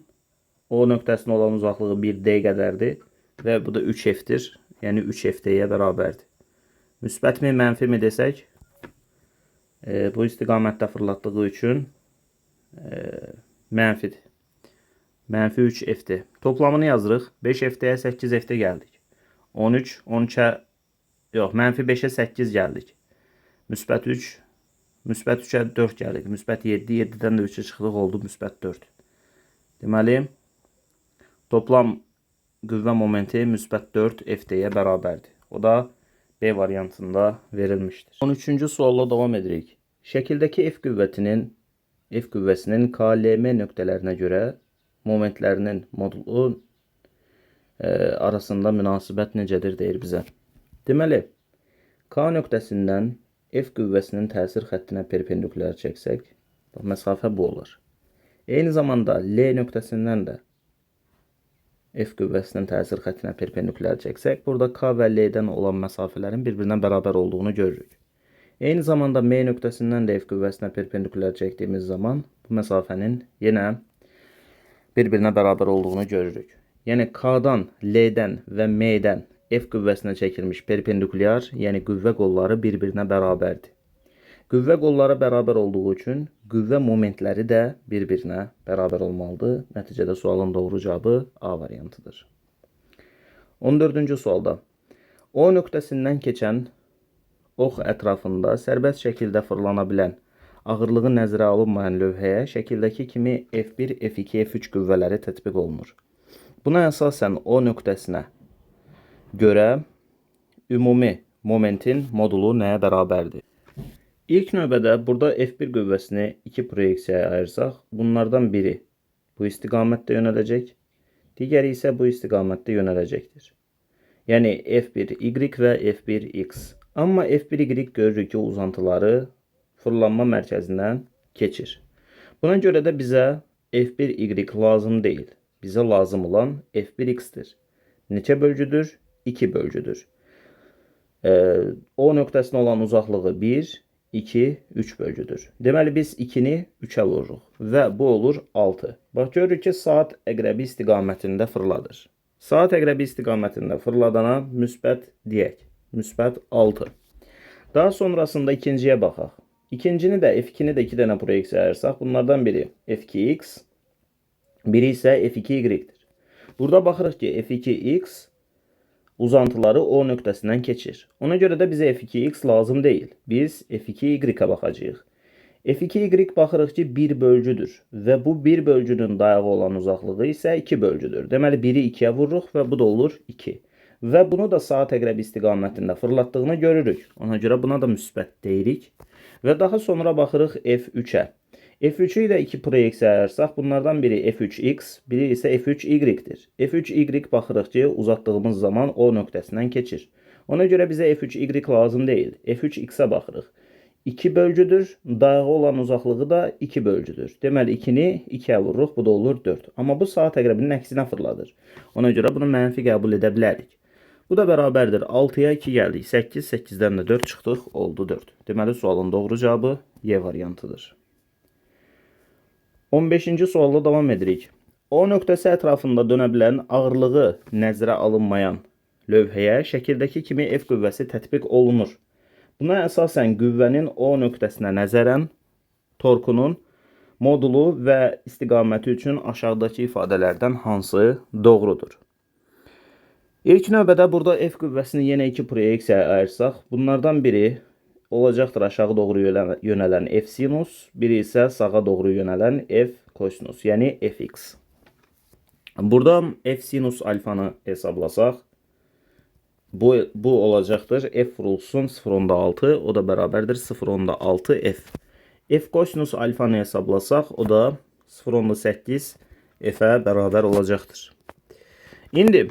O nöqtəsinə olan uzaqlığı 1D qədərdir. Və bu da 3F-dir. Yəni 3FD-yə bərabərdir. Müsbətmi, mənfimi desək, bu istiqamətdə fırlatdığı üçün mənfidir. Mənfi 3FD. Toplamını yazırıq. 5FD-yə 8FD gəldik. 13, 13-ə, yox, mənfi 5-ə 8 gəldik. Müsbət 3, müsbət 3-ə 4 gəldik. Müsbət 7, 7-dən də 3-ə çıxdıq, oldu müsbət 4. Deməli, toplam qüvvə momenti müsbət 4 FD-yə bərabərdir. O da B variantında verilmişdir. 13-cü sualla davam edirik. Şəkildəki F qüvvəsinin K, L, M nöqtələrinə görə momentlərinin modulu arasında münasibət necədir deyir bizə. Deməli, K nöqtəsindən F qüvvəsinin təsir xəttinə perpendikulyar çəksək, bax, məsafə bu olar. Eyni zamanda L nöqtəsindən də F qüvvəsinin təsir xəttinə perpendikulyar çəksək, burada K və L-dən olan məsafələrin bir-birinə bərabər olduğunu görürük. Eyni zamanda M nöqtəsindən də F qüvvəsinə perpendikulyar çəkdiyimiz zaman bu məsafənin yenə bir-birinə bərabər olduğunu görürük. Yəni K-dan, L-dən və M-dən F qüvvəsinə çəkilmiş perpendikulyar, yəni qüvvə qolları bir-birinə bərabərdir. Qüvvə qolları bərabər olduğu üçün qüvvə momentləri də bir-birinə bərabər olmalıdır. Nəticədə sualın doğru cavabı A variantıdır. 14-cü sualda O nöqtəsindən keçən Ox ətrafında sərbəst şəkildə fırlana bilən, ağırlığı nəzərə alınmayan lövhəyə şəkildəki kimi F1, F2, F3 qüvvələri tətbiq olunur. Buna əsasən O nöqtəsinə görə ümumi momentin modulu nəyə bərabərdir? İlk növbədə burada F1 qüvvəsini iki proyeksiyaya ayırsaq, bunlardan biri bu istiqamətdə yönələcək, digəri isə bu istiqamətdə yönələcəkdir. Yəni F1Y və F1X. Amma F1Y görürük ki, uzantıları fırlanma mərkəzindən keçir. Buna görə də bizə F1Y lazım deyil. Bizə lazım olan F1X-dir. Neçə bölgüdür? 2 bölgüdür. O nöqtəsinə olan uzaqlığı 1, 2, 3 bölgüdür. Deməli, biz 2-ni 3-ə vururuq və bu olur 6. Bax, görürük ki, saat əqrəbi istiqamətində fırladır. Saat əqrəbi istiqamətində fırladana müsbət deyək. Müsbət 6. Daha sonrasında ikinciyə baxaq. İkincini də F2-ni də 2 dənə proyeksiya ayırsaq, bunlardan biri F2X, biri isə F2Y-dir. Burada baxırıq ki, F2X uzantıları O nöqtəsindən keçir. Ona görə də bizə F2X lazım deyil. Biz F2Y-ə baxacağıq. F2Y baxırıq ki, 1 bölgüdür və bu 1 bölgünün dayağı olan uzaqlığı isə 2 bölgüdür. Deməli, 1-i 2-yə vururuq və bu da olur 2. Və bunu da saat əqrəbi istiqamətində fırlatdığını görürük. Ona görə buna da müsbət deyirik. Və daha sonra baxırıq F3-ə. F3-ü ilə 2 proyeksiya ayırsaq, bunlardan biri F3X, biri isə F3Y-dir. F3Y baxırıq ki, uzatdığımız zaman O nöqtəsindən keçir. Ona görə bizə F3Y lazım deyil. F3X-ə baxırıq. 2 bölgüdür, dayağı olan uzaqlığı da 2 bölgüdür. Deməli, 2-ni 2-yə vururuq, bu da olur 4. Amma bu saat əqrəbinin əksinə fırladır. Ona görə bunu mənfi qəbul edə bilərik. Bu da bərabərdir. 6-ya 2 gəldik. 8, 8-dən də 4 çıxdıq, oldu 4. Deməli, sualın doğru cavabı Y variantıdır. 15-ci sualla davam edirik. O nöqtəsi ətrafında dönə bilən ağırlığı nəzərə alınmayan lövhəyə şəkildəki kimi F qüvvəsi tətbiq olunur. Buna əsasən qüvvənin O nöqtəsinə nəzərən torkunun modulu və istiqaməti üçün aşağıdakı ifadələrdən hansı doğrudur? İlk növbədə burada F qüvvəsini yenə iki proyeksiyaya ayırsaq, bunlardan biri olacaqdır aşağı doğru yönələn F sinus, biri isə sağa doğru yönələn F kosinus, yəni Fx. Burada F sinus alfanı hesablasaq, bu olacaqdır F vurulsun 0.6, o da bərabərdir 0.6 F. F kosinus alfanı hesablasaq, o da 0.8 F-ə bərabər olacaqdır. İndi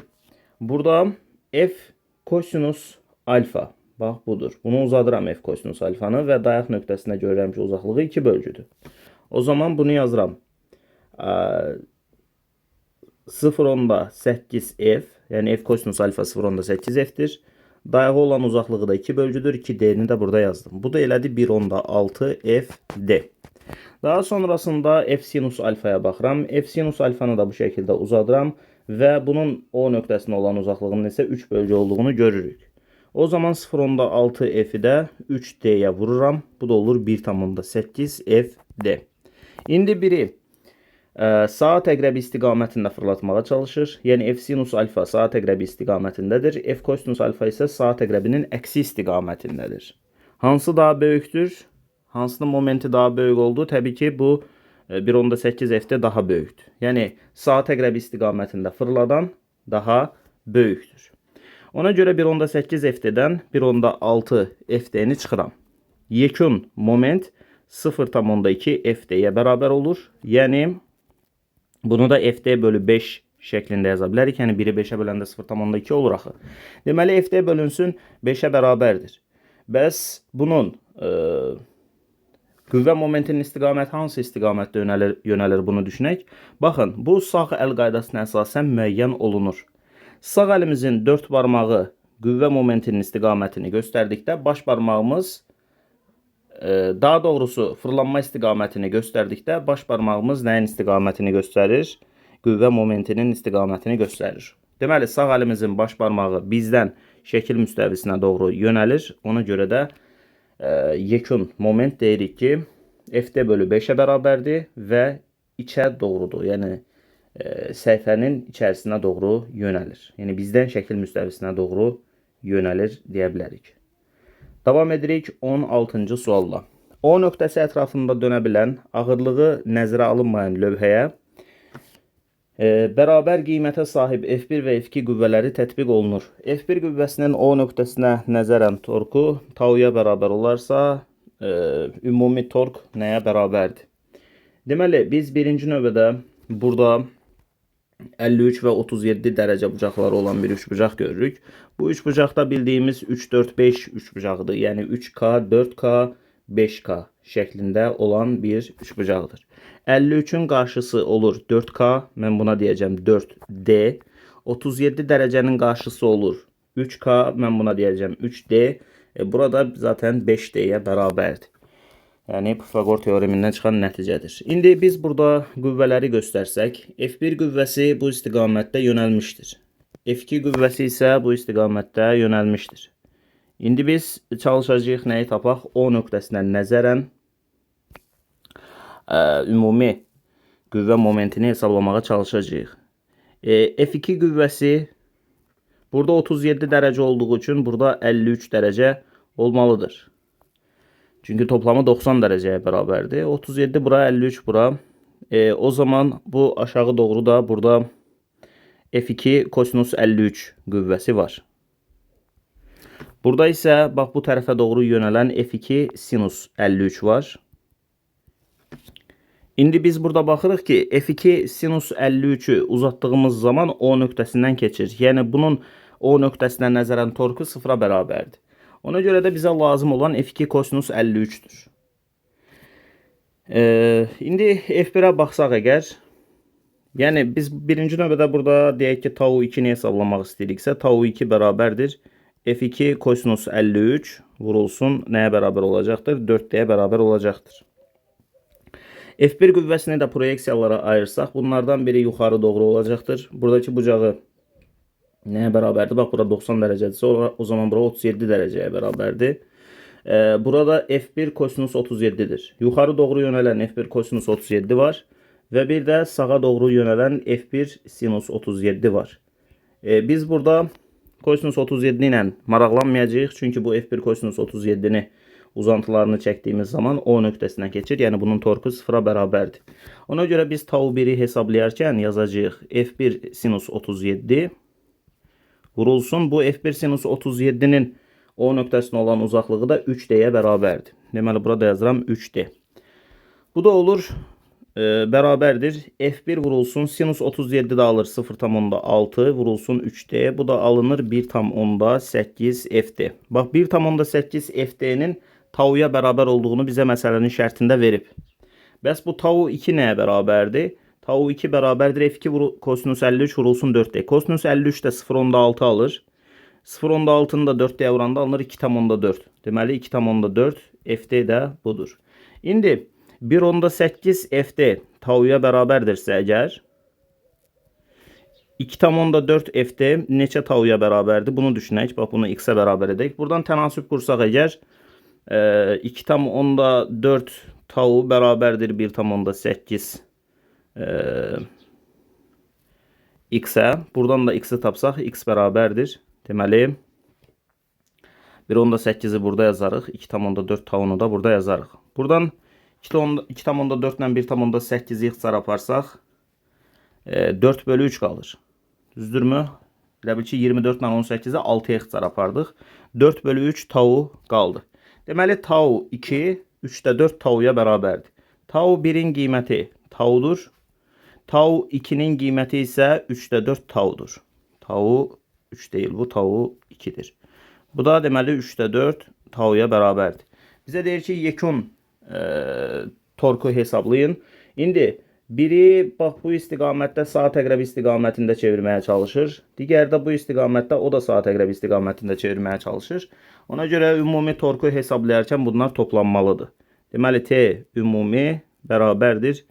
burada F kosinus alfa, bax budur. Bunu uzadıram F kosinus alfanı və dayaq nöqtəsinə görürəm ki, uzaqlığı 2 bölgüdür. O zaman bunu yazıram. 0.8 F, yəni F kosinus alfa 0.8 F-dir. Dayağı olan uzaqlığı da 2 bölgüdür. 2D-ni də burada yazdım. Bu da elədi 1.6 F D. Daha sonrasında F sinus alfaya baxıram. F sinus alfanı da bu şəkildə uzadıram və bunun O nöqtəsinə olan uzaqlığının isə 3 bölgü olduğunu görürük. O zaman 0.6 F-i də 3D-yə vururam. Bu da olur 1.8 F D. İndi biri saat əqrəbi istiqamətində fırlatmağa çalışır. Yəni F sinus alfa saat əqrəbi istiqamətindədir. F kosinus alfa isə saat əqrəbinin əksi istiqamətindədir. Hansı daha böyükdür? Hansının momenti daha böyük oldu? Təbii ki, bu 1.8 F-də daha böyükdür. Yəni saat əqrəbi istiqamətində fırladan daha böyükdür. Ona görə 1.8 F-dən 1.6 F-ni çıxıram. Yekun moment 0.2 F-yə bərabər olur. Yəni bunu da FD bölü 5 şəklində yaza bilərik. Yəni 1-i 5-ə böləndə 0.2 olur axı. Deməli FD bölünsün 5-ə bərabərdir. Bəs bunun qüvvə momentinin istiqaməti hansı istiqamətdə yönəlir bunu düşünək. Baxın, bu sağ əl qaydasına əsasən müəyyən olunur. Sağ əlimizin 4 barmağı qüvvə momentinin istiqamətini göstərdikdə baş barmağımız, daha doğrusu fırlanma istiqamətini göstərdikdə baş barmağımız nəyin istiqamətini göstərir? Qüvvə momentinin istiqamətini göstərir. Deməli, sağ əlimizin baş barmağı bizdən şəkil müstəvisinə doğru yönəlir. Ona görə də yekun moment deyirik ki, FD bölü 5-ə bərabərdir və içə doğrudur. Yəni səhifənin içərisinə doğru yönəlir. Yəni bizdən şəkil müstəvisinə doğru yönəlir deyə bilərik. Davam edirik 16-cı sualla. O nöqtəsi ətrafında dönə bilən, ağırlığı nəzərə alınmayan lövhəyə bərabər qiymətə sahib F1 və F2 qüvvələri tətbiq olunur. F1 qüvvəsinin O nöqtəsinə nəzərən torku tauya bərabər olarsa, ümumi tork nəyə bərabərdir? Deməli, biz birinci növbədə burada 53 və 37 dərəcə bucaqları olan bir üçbucaq görürük. Bu üçbucaqda bildiyimiz 3, 4, 5 üçbucağıdır. Yəni 3K, 4K, 5K şəklində olan bir üçbucaqdır. 53-ün qarşısı olur 4K, mən buna deyəcəm 4D. 37 dərəcənin qarşısı olur 3K, mən buna deyəcəm 3D. Burada zaten 5D-yə bərabərdir. Yəni Pifaqor teoremindən çıxan nəticədir. İndi biz burada qüvvələri göstərsək, F1 qüvvəsi bu istiqamətdə yönəlmişdir. F2 qüvvəsi isə bu istiqamətdə yönəlmişdir. İndi biz çalışacağıq nəyi tapaq? O nöqtəsinə nəzərən ümumi qüvvə momentini hesablamağa çalışacağıq. F2 qüvvəsi burada 37 dərəcə olduğu üçün burada 53 dərəcə olmalıdır. Çünki toplamı 90 dərəcəyə bərabərdir. 37 bura, 53 bura. O zaman bu aşağı doğru da burada F2 kosinus 53 qüvvəsi var. Burada isə bax bu tərəfə doğru yönələn F2 sinus 53 var. İndi biz burada baxırıq ki, F2 sinus 53-ü uzatdığımız zaman O nöqtəsindən keçir. Yəni bunun O nöqtəsinə nəzərən torku sıfıra bərabərdir. Ona görə də bizə lazım olan F2 kosinus 53-dür. İndi F1-ə baxsaq əgər, yəni biz birinci növbədə burada deyək ki, tau 2-ni hesablamaq istəyiriksə, tau 2 bərabərdir. F2 kosinus 53 vurulsun nəyə bərabər olacaqdır? 4D-yə bərabər olacaqdır. F1 qüvvəsini də proyeksiyalara ayırsaq, bunlardan biri yuxarı doğru olacaqdır. Buradakı bucağı nəyə bərabərdir? Bax, bura 90 dərəcədirsə, o zaman bura 37 dərəcəyə bərabərdir. Burada F1 kosinus 37-dir. Yuxarı doğru yönələn F1 kosinus 37 var və bir də sağa doğru yönələn F1 sinus 37 var. Biz burada kosinus 37 ilə maraqlanmayacağıq. Çünki bu F1 kosinus 37-ni uzantılarını çəkdiyimiz zaman O nöqtəsinə keçir. Yəni bunun torku sıfıra bərabərdir. Ona görə biz tau 1-i hesablayarkən yazacağıq F1 sinus 37 vurulsun. Bu F1 sinus 37-nin O nöqtəsinə olan uzaqlığı da 3D-yə bərabərdir. Deməli, burada yazıram 3D. Bu da olur bərabərdir. F1 vurulsun. Sinus 37 də alır 0,6 vurulsun 3D. Bu da alınır 1,8 FD. Bax, 1,8 FD-nin tauya bərabər olduğunu bizə məsələnin şərtində verib. Bəs bu tau 2 nəyə bərabərdir? Tau 2 bərabərdir F2 kosinus 53 vurulsun 4D. Kosinus 53 də 0,6 alır. 0,6-nı da 4D vuranda alınır 2,4. Deməli 2,4 FD də budur. İndi 1,8 FD tauya bərabərdirsə əgər 2,4 FD neçə tauya bərabərdir? Bunu düşünək. Bax, bunu x-ə bərabər edək. Buradan tənasüb qursaq əgər 2,4 tau bərabərdir 1,8 x-ə. Buradan da x-i tapsaq, x bərabərdir. Deməli, 1,8-i burada yazarıq. 2,4 taunu da burada yazarıq. Buradan 2,4 ilə 1,8-i ixtisar aparsaq, 4 bölü 3 qalır. Düzdürmü? Elə bil ki, 24 ilə 18-i 6-ya ixtisar apardıq. 4 bölü 3 tau qaldı. Deməli, tau 2, 3-də 4 tauya bərabərdir. Tau 1-in qiyməti taudur. Tau 2-nin qiyməti isə 3-də 4 taudur. Tau 3 deyil, bu tau 2-dir. Bu da deməli 3-də 4 tauya bərabərdir. Bizə deyir ki, yekun torku hesablayın. İndi biri bax bu istiqamətdə saat əqrəbi istiqamətində çevirməyə çalışır. Digəri də bu istiqamətdə, o da saat əqrəbi istiqamətində çevirməyə çalışır. Ona görə ümumi torku hesablayarkən bunlar toplanmalıdır. Deməli T ümumi bərabərdir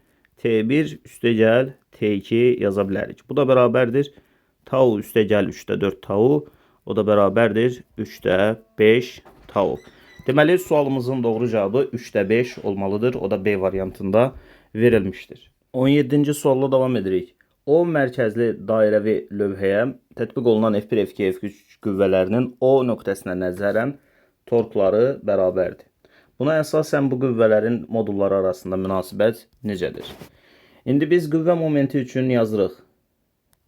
T1 üstəgəl T2 yaza bilərik. Bu da bərabərdir tau üstəgəl 3-də 4 tau. O da bərabərdir 3-də 5 tau. Deməli, sualımızın doğru cavabı 3-də 5 olmalıdır. O da B variantında verilmişdir. 17-ci sualla davam edirik. O mərkəzli dairəvi lövhəyə tətbiq olunan F1, F2, F3 qüvvələrinin O nöqtəsinə nəzərən torkları bərabərdir. Buna əsasən bu qüvvələrin modulları arasında münasibət necədir? İndi biz qüvvə momenti üçün yazırıq.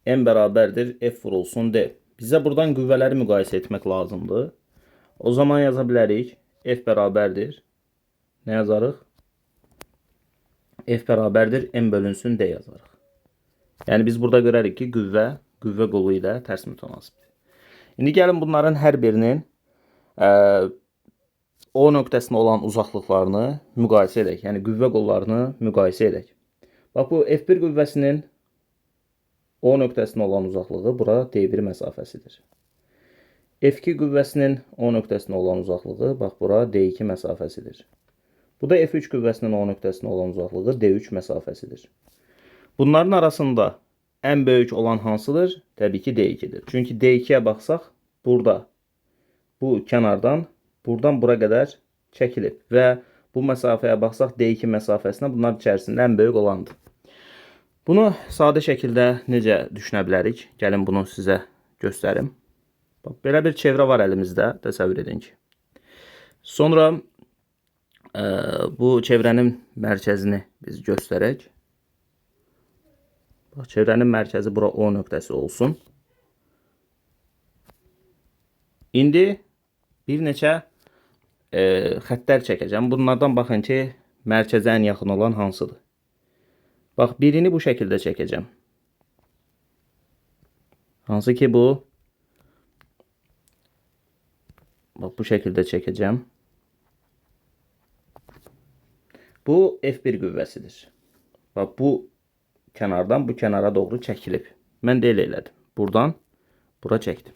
M bərabərdir F vurulsun D. Bizə buradan qüvvələri müqayisə etmək lazımdır. O zaman yaza bilərik. F bərabərdir. Nə yazarıq? F bərabərdir M bölünsün D yazarıq. Yəni biz burada görərik ki, qüvvə qüvvə qolu ilə tərs mütənasibdir. İndi gəlin bunların hər birinin O nöqtəsinə olan uzaqlıqlarını müqayisə edək. Yəni qüvvə qollarını müqayisə edək. Bax bu F1 qüvvəsinin O nöqtəsinə olan uzaqlığı bura D1 məsafəsidir. F2 qüvvəsinin O nöqtəsinə olan uzaqlığı bax bura D2 məsafəsidir. Bu da F3 qüvvəsinin O nöqtəsinə olan uzaqlığı D3 məsafəsidir. Bunların arasında ən böyük olan hansıdır? Təbii ki D2-dir. Çünki D2-yə baxsaq burada bu kənardan buradan bura qədər çəkilib və bu məsafəyə baxsaq D2 məsafəsinə bunlar içərisində ən böyük olandır. Bunu sadə şəkildə necə düşünə bilərik? Gəlin bunu sizə göstərim. Bax, belə bir çevrə var əlimizdə, təsəvvür edin ki. Sonra bu çevrənin mərkəzini biz göstərək. Bax, çevrənin mərkəzi bura O nöqtəsi olsun. İndi bir neçə xəttlər çəkəcəm. Bunlardan baxın ki, mərkəzə ən yaxın olan hansıdır? Bax, birini bu şəkildə çəkəcəm. Hansı ki bu? Bax, bu şəkildə çəkəcəm. Bu F1 qüvvəsidir. Bax, bu kənardan bu kənara doğru çəkilib. Mən də elə elədim. Buradan bura çəkdim.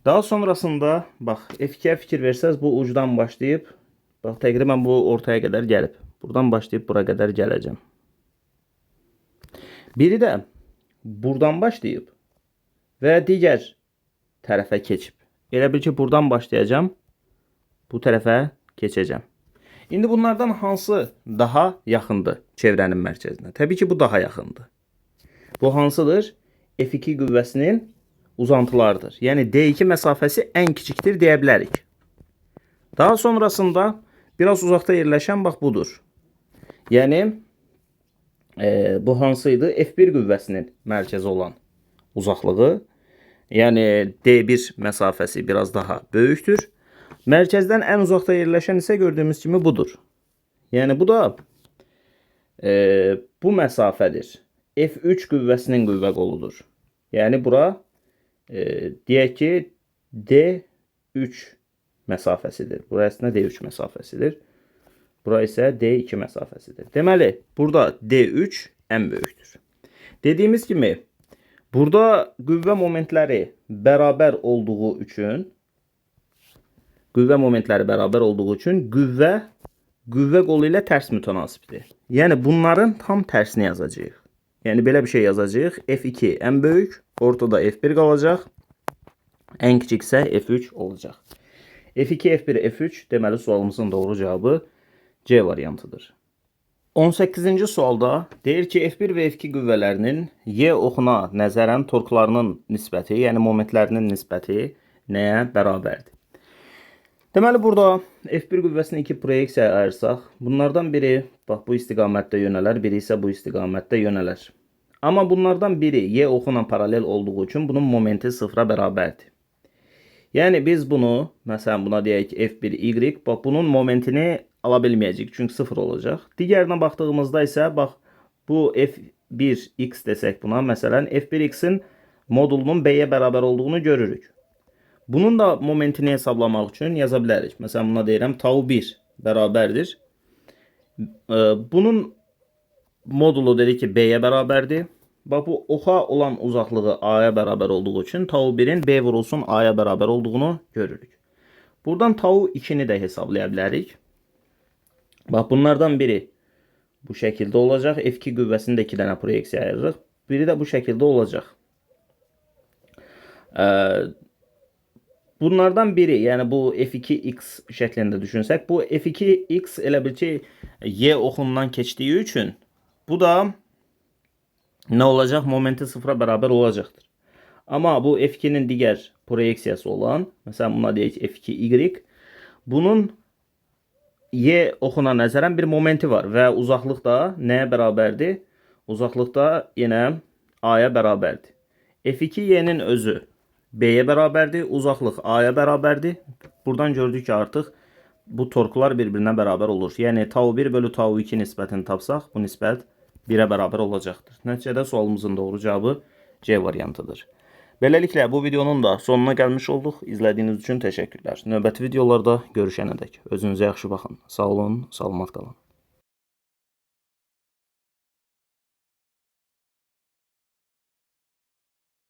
Daha sonrasında bax F2-yə fikir versəz bu ucdan başlayıb bax təqribən bu ortaya qədər gəlib. Buradan başlayıb bura qədər gələcəm. Biri də buradan başlayıb və digər tərəfə keçib. Elə bil ki, buradan başlayacağam, bu tərəfə keçəcəm. İndi bunlardan hansı daha yaxındır çevrənin mərkəzinə? Təbii ki, bu daha yaxındır. Bu hansıdır? F2 qüvvəsinin uzantılarıdır. Yəni D2 məsafəsi ən kiçikdir deyə bilərik. Daha sonrasında biraz uzaqda yerləşən bax budur. Yəni bu hansı idi? F1 qüvvəsinin mərkəzi olan uzaqlığı. Yəni D1 məsafəsi biraz daha böyükdür. Mərkəzdən ən uzaqda yerləşən isə gördüyümüz kimi budur. Yəni bu da bu məsafədir. F3 qüvvəsinin qüvvə qoludur. Yəni bura deyək ki D3 məsafəsidir. Bura əslində D3 məsafəsidir. Bura isə D2 məsafəsidir. Deməli, burada D3 ən böyükdür. Dediyimiz kimi, burada qüvvə momentləri bərabər olduğu üçün qüvvə qüvvə qolu ilə tərs mütənasibdir. Yəni bunların tam tərsini yazacağıq. Yəni belə bir şey yazacağıq. F2 ən böyük, ortada F1 qalacaq. Ən kiçik isə F3 olacaq. F2, F1, F3 deməli sualımızın doğru cavabı C variantıdır. 18-ci sualda deyir ki, F1 və F2 qüvvələrinin Y oxuna nəzərən torklarının nisbəti, yəni momentlərinin nisbəti nəyə bərabərdir? Deməli, burada F1 qüvvəsini iki proyeksiyaya ayırsaq, bunlardan biri bax bu istiqamətdə yönələr, biri isə bu istiqamətdə yönələr. Amma bunlardan biri Y oxuna paralel olduğu üçün bunun momenti sıfıra bərabərdir. Yəni biz bunu, məsələn buna deyək ki, F1Y, bax bunun momentini ala bilməyəcəyik, çünki sıfır olacaq. Digərinə baxdığımızda isə bax bu F1X desək buna, məsələn F1X-in modulunun B-yə bərabər olduğunu görürük. Bunun da momentini hesablamaq üçün yaza bilərik. Məsələn buna deyirəm tau 1 bərabərdir. Bunun modulu dedik ki B-yə bərabərdir. Bax bu oxa olan uzaqlığı A-ya bərabər olduğu üçün tau 1-in B vurulsun A-ya bərabər olduğunu görürük. Buradan tau 2-ni də hesablaya bilərik. Bax bunlardan biri bu şəkildə olacaq. F2 qüvvəsini də 2 dənə proyeksiya ayırırıq. Biri də bu şəkildə olacaq. Bunlardan biri, yəni bu F2X şəklində düşünsək, bu F2X elə bil ki Y oxundan keçdiyi üçün bu da nə olacaq? Momenti sıfıra bərabər olacaqdır. Amma bu F2-nin digər proyeksiyası olan, məsələn buna deyək F2Y, Bunun Y oxuna nəzərən bir momenti var və uzaqlıq da nəyə bərabərdir? Uzaqlıq da yenə A-ya bərabərdir. F2Y-nin özü B-yə bərabərdir, uzaqlıq A-ya bərabərdir. Buradan gördük ki, artıq bu torklar bir-birinə bərabər olur. Yəni tau 1 bölü tau 2 nisbətini tapsaq, bu nisbət 1-ə bərabər olacaqdır. Nəticədə sualımızın doğru cavabı C variantıdır. Beləliklə bu videonun da sonuna gəlmiş olduq. İzlədiyiniz üçün təşəkkürlər. Növbəti videolarda görüşənədək özünüzə yaxşı baxın. Sağ olun, salamat qalın.